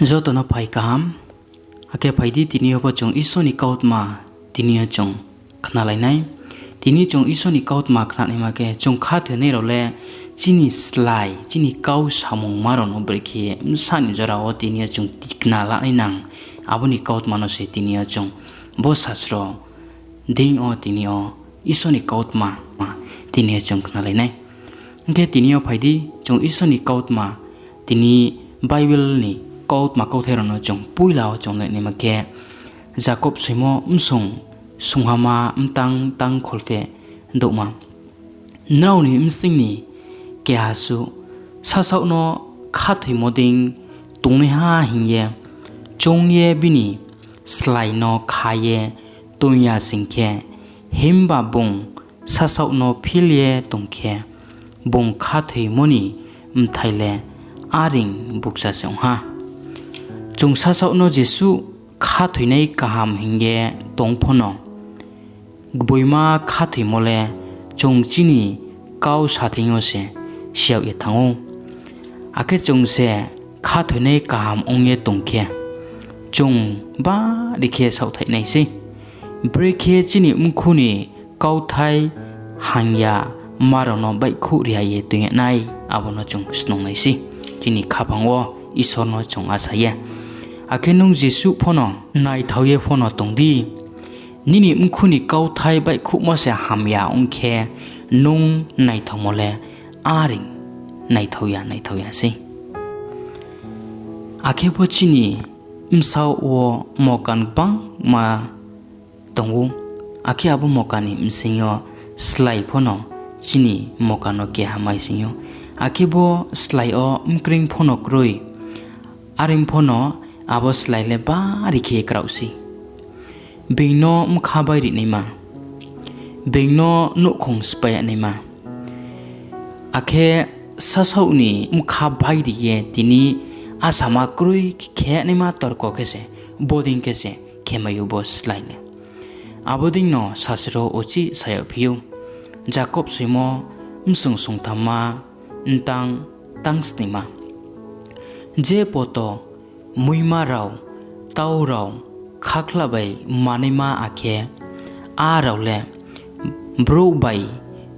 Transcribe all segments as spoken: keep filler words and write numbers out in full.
Joto no phai kaham, akhe phai di, tini yo pho chung Isor ni kautma tini yo chung khnalai nai. Tini chung Isor ni kautma khnanaima khe, chung khathoinai rao le chini slái, chini kau samungma rao no brekhe ye bsa ni jora wo tini yo chung tikna lanai nang, abo ni kautma no se tini yo chung bo sasro deing yo tini yo Isor ni kautma tini yo chung khnalai nai. Hing khe tini yo phai di, chung Isor ni kautma, tini Bible ni kautma kauthai rao no chung poila wo chung nainaima khe, Jakob soimo bsung sunghama mtang tang kholpheh douhma. Nrao ni bsing ni keha suh sasaoh no khathoimo dei tongnaiha hing ye choung ye bini slái no kha ye toing ya sing khe, himba bung sasaoh no phil ye tong khe, bung khathoimo ni bthai le areing bukcha se ong ha. Chung sasaoh no jesuh khathoinai kaham hing ye tong pho no, gboima khathoimo le chung chini kau sathing yo se siyag ye thanng ou. Akhe chung se khathoinai kaham ong ye tong khe, chung bari khe saohthai nai sei. Brekhe chini mkhu ni kauthai hamyama rao no baihkhouh ri ha ye toing ya nai, abo no chung snung nai sei. Chini khaphang wo Isor no chung asa ye. Akhe nung jesuh pho no naithao ye pho no tong di. Nini mkhu ni kauthai baihkhouhmo se hamya ong khe, nung naithaomo le areing naithao ya, naithao ya sei. Akhe bo chini bsaoh wo mokan gbangma tong ou, akhe abo mokan ni bsing yo slái pho no chini mokan no keha mai sing ou. Akhe bo slái yo mkreing pho no kroi, areing pho no abo slái le bari khe kraoh sei. Being no bkha bairi naima, being no nouhkhong sphái ya naima, akhe sasaoh ni bkha bairi ye tini asama kroi khe naima torko khe se, bodei khe se khe mai ou bo slái le. Abo dei no sasro uchih sa yagphi ou, Jakob soimo bsung sungthamma mtang tang snima. Je poto muima rao, tau rao, khakhla bai manaima, akhe a rao le brouh bai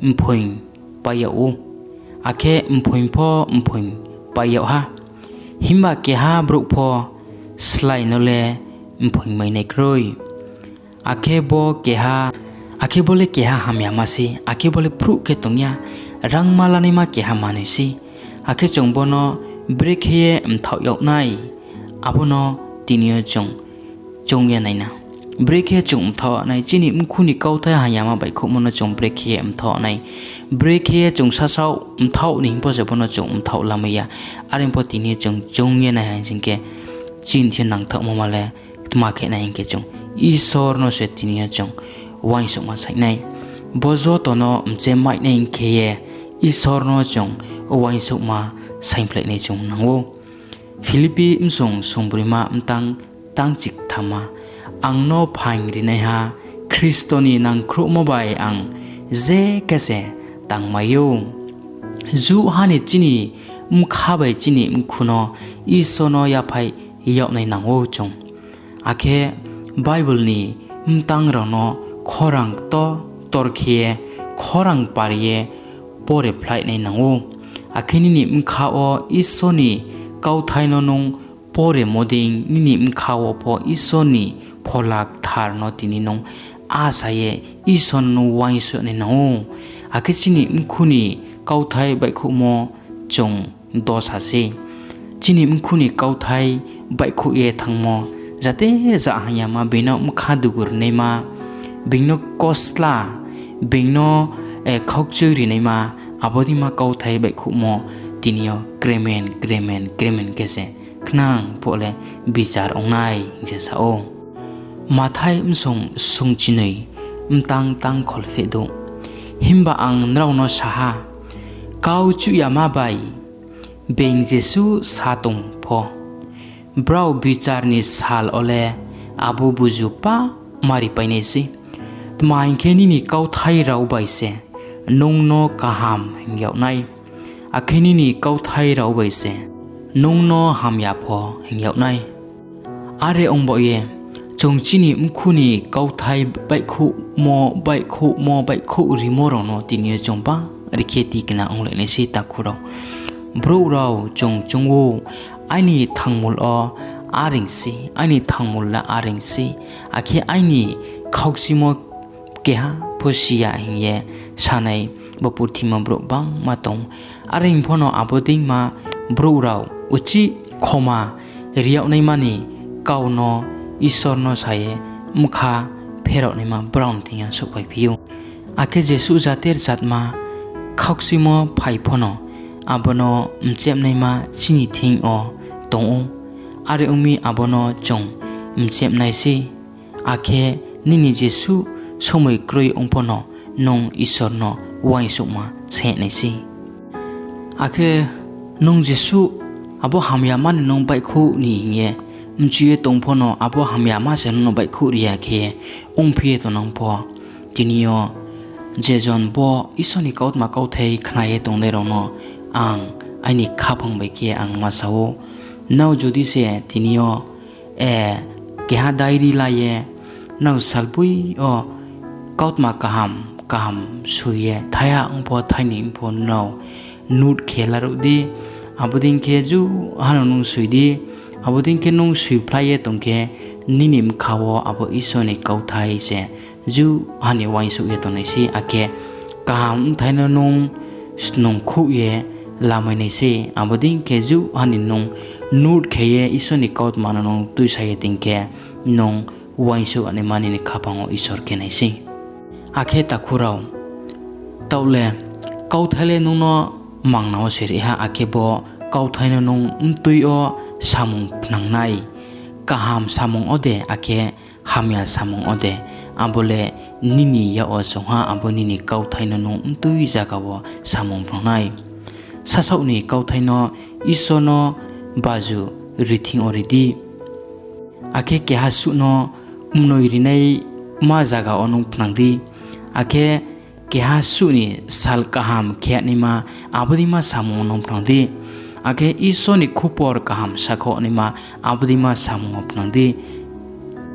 mphoing pai yag ou, akhe mphoing pho mphoing pai yag ha. Himba keha brouh pho slái no le mphoing mai nai kroi. Akhe bo keha, akhe bo le keha hamyama sei, akhe bo le phruh khe tong ya, rangma lanaima keha manoi sei. Akhe chung bo no brekhe ye mthaoh yag nai, abo no tini yo chung choung ye nai na. Brekhe chung mthaoh nai, chini mkhu ni kauthai hamyama baihkhouhmo no chung brekhe ye mthaoh nai. Brekhe ye chung sasaoh mthaoh ni hing pho se bo no chung mthaoh lamai ya. Are pho tini yo chung choung ye nai ha hing sing khe, chini thing yo nangthaohmo ma le tma khe nai hing khe, chung Isor no se tini yo chung uaingsouhma saing nai. Bo joto no mche mai nai hing khe ye Isor no chung uaingsouhma saingphlai nai chung nang ou. Philippi bsung sungbroima mtang tang chikthamma, ang no phaing rinaiha Khristo ni nangkhruhmo bai ang je khe se tangmai ou. Juh ha ni chini bkha bai chini mkhu no Isor no yaphaih yag nai nang ou chung. Akhe Bible ni mtang rao no khorang ktor ktor khe ye, khorang pari ye pore phlai nai nang ou. Akhe nini bkha wo Isor ni kauthai no nung poremo dei, nini bkha wo pho Isor ni Phola Kthar no tini nung asa ye Isor no nung uaingsouh nai nang ou. Akhe chini mkhu ni kauthai baihkhouhmo chung dosa sei. Chini mkhu ni kauthai baihkhouh ye thanngmo, jate ja hamyama, being no bkha dugu rinaima, being no kosla, being no, eh, khaukchui rinaima, abo deima kauthai baihkhouhmo tini yo kremen, kremen, kremen khe se khnang phuh le bichar ong nai hing se sa ou. Mathai bsung sungchinoi mtang tang kholpheh douh. Himba ang nrao no sa ha, kau chuh yama bai being jesuh sa tong pho, brao bichar ni sal wo le abo buzu pah ma ripai nai sei. Tma hing khe, nini kauthai rao bai se nung no kaham hing yag nai, akhe nini kauthai rao bai se nung no hamya pho hing yag nai. Are ong baoh ye, chung chini mkhu ni kauthai baihkhouhmo, baihkhouhmo, baihkhouh rimo rao no tini yo chung bari khe tikna onglai nai sei takhu rao. Brouh rao chung choung ou, aini thangmul wo areing sei, aini thangmul le areing sei, akhe aini khaukchimo keha pho si ya hing ye sanai bo purthimo brouh bangma tong. Are hing pho no abo deima brouh rao uchih khoma ri yag naima ni kau no Isor no sa ye bkha pherao naima brao ni thing yo souhphaiphi ou. Akhe jesuh jater jatma khaukchimo phai pho no abo no mchepnaima chini thing yo tong ou. Are ong mi abo no chung mchep nai sei. Akhe nini jesuh somoi kroi ong pho no nung Isor no uaingsouhma se nai sei. Akhe nung jesuh abo hamyama ni nung baihkhouh ni hing ye mchu ye tong pho no, abo hamyama se nung no baihkhouh ri ya khe ongphi ye tongnang pho, tini yo je jon bo Isor ni kautma kauthai khna ye tongnai rao no ang aini khaphang bai khe ang ma sa ou, nrao jodi se tini yo keha diary la ye nrao salboi yo kautma kaham kaham soi ye, thaiha ong pho thainoi ong pho nrao note khe laruh di. Abo dei khe ju hano nung soi di. Abo dei khe nung soiphlai ye tong khe, nini bkha wo abo Isor ni kauthai se ju hani uaingsouh ye tongnai sei, akhe kaham bthai no nung snungkhouh ye lamai nai sei. Abo dei khe ju hani nung note khe ye Isor ni kautma no nung tuisa ye tong khe, nung uaingsouh naima nini khaphang wo Isor khe nai sei. Akhe takhu rao, taoh le kauthai le nung no mangna wo se ri ha, akhe bo kauthai no nung mtui yo samung phnang nai, kaham samung wo de akhe hamya samung wo de, abo le nini yak wo song ha, abo nini kauthai no nung mtui zaga wo samung phnang nai. Sasaoh ni kauthai no Isor no baju ri thing yo ri di. Akhe keha suh no mnoi rinaima zaga wo nung phnang di. Akhe keha suh ni sal kaham khe naima abo deima samung wo nung phnang di. Akhe Isor ni khupor kaham sakhouh naima abo deima samung wo phnang di.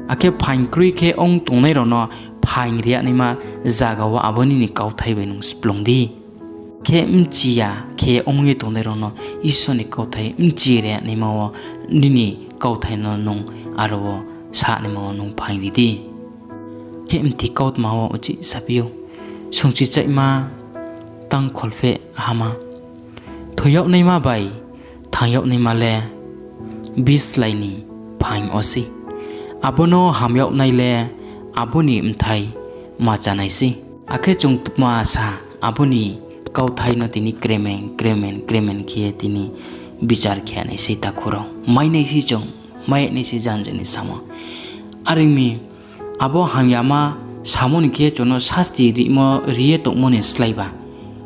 Akhe phaing kroi khe ong tongnai rao no phaing ri naima zaga wo abo nini kauthai bai nung splung di. Khe bchi ya khe ong ye tongnai rao no Isor ni kauthai bchi ri naima wo nini kauthai no nung aro wo sa naima wo nung phaing ri di. Khe mthi kautma wo uchih saphi ou, sungchichaihma tang kholpheh hama. Thoi yag naima bai thanng yag naima le bislái ni phaing wo sei. Abo no ham yag nai le abo ni bthai ma chá nai sei. Akhe chung tma sa, abo ni kauthai no tini kremen, kremen, kremen khe ye tini bichar khe nai sei takhu rao. Mai nai sei chung, mai nai sei janja ni samo. Are ong mi, abo hamyama samo ni khe chung no sasti rimo, ri ye tongmo ni slái ba,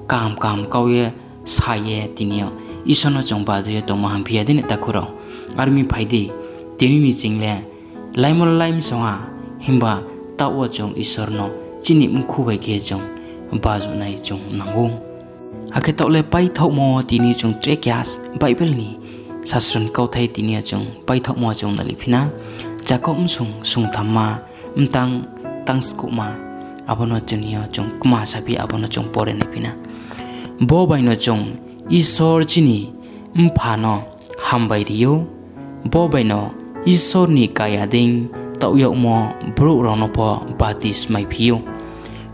kaham kaham kau ye sa ye tini yo Isor no chung baju ye tongmo hamphi ya dei ni takhu rao. Are ong mi phai di, tini ni ching le laimo le laimo song ha, himba taoh wo chung Isor no chini mkhu bai khe chung baju nai chung nang ou. Akhe taoh le paithaohmo tini chung tre keha Bible ni sasro ni kauthai tini yo chung paithaohmo chung naliphi na. Jakob bsung sungthamma, mtang tang skuhma, abo no tini yo chung kma saphi, abo no chung pore naiphi na. Bo bai no chung Isor chini Mpha no hambai ri ou, bo bai no Isor ni kaya dei taoh yagmo brouh rao no pho batismaiphi ou.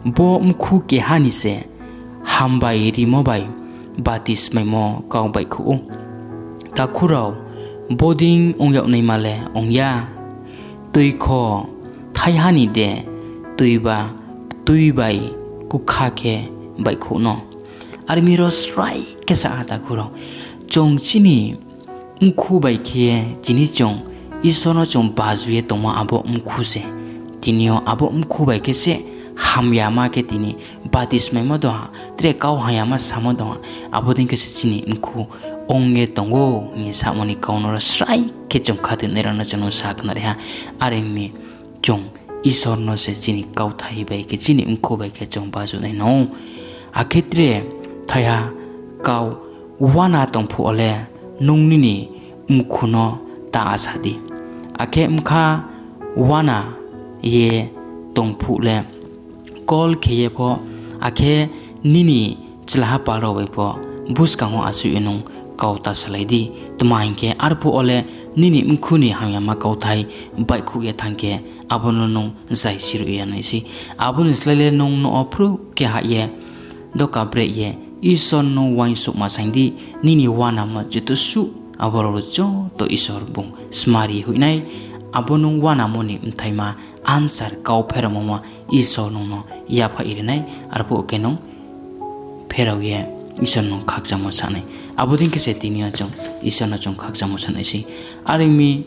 Bo mkhu keha ni se hambai rimo bai batismaimo kau baihkhouh ou. Takhu rao, bodei ong yag naima le ong ya. Tuikho thaiha ni de tuiba, tui bai kukha khe baihkhouh no? Are ong mi ro srai khe sa ha takhu rao. Chung chini mkhu bai khe ye tini chung Isor no chung baju ye tongmo abo mkhu se. Tini yo abo mkhu bai khe se hamyama khe tini batismaimo dong ha, tre kau hamyama samo dong ha, abo dei khe se chini mkhu ong ye tong ou hing ye samo ni kau no ro srai khe chung khathoinai rao no chung no sa khnari ha. Are ong mi chung Isor no se chini kauthai bai khe, chini mkhu bai khe chung baju nai nang ou. Akhe tre thaiha kau uana tong phuh wo le nung nini mkhu no ta asa di, akhe bkha uana ye tong phuh le kol khe ye pho, akhe nini chlaha pal rao bai pho buskang wo achouh ye nung kau ta salai di. Tma hing khe, arphuh wo le nini mkhu ni hamyama kauthai baihkhouh ye thanng khe, abo no nung zai siruh ye ya nai sei. Abo ni slái le nung nouh wo phruh khe hah ye, doka breh ye, Isor no uaingsouhma saing di, nini uanamo joto suh, abo rao joto Isor bung smari hoih nai. Abo nung uanamo ni bthaima answer kau pherao mama Isor nung no yaphaih ri nai, arphuh khe nung pherao ye Isor no khakchangmo sa nai. Abo dei khe se tini yo chung Isor no chung khakchangmo sa nai sei. Are ong mi,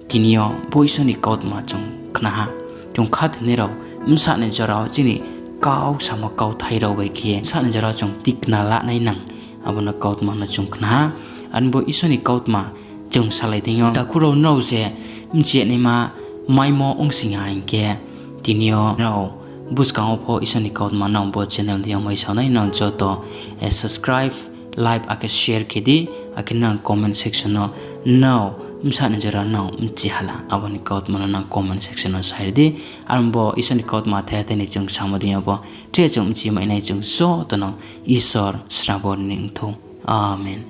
tini yo bo Isor ni kautma chung khna ha. Chung khathoinai rao, bsa ni jora wo chini kau samo kauthai rao bai khe ye bsa ni jora wo chung tikna lanai nang, abo no kautma no chung khna ha. Are bo Isor ni kautma chung salai thing yo, takhu rao, nrao se bchi ya naima maimo ongsing ha hing khe, tini yo nrao buskang wo pho Isor ni kautma nrao bo channel deing yo mai sao nai, nrao joto subscribe, like akhe share khe di, akhe nang comment section no nrao bsa ni jora nrao bchi hala, abo ni kautma no nang comment section no sai ri di. Are bo Isor ni kautma thai thai ni chung samo deing yo bo, tre chung bchi mai nai, chung joto no Isor srabo ri ni ong thou. Amen.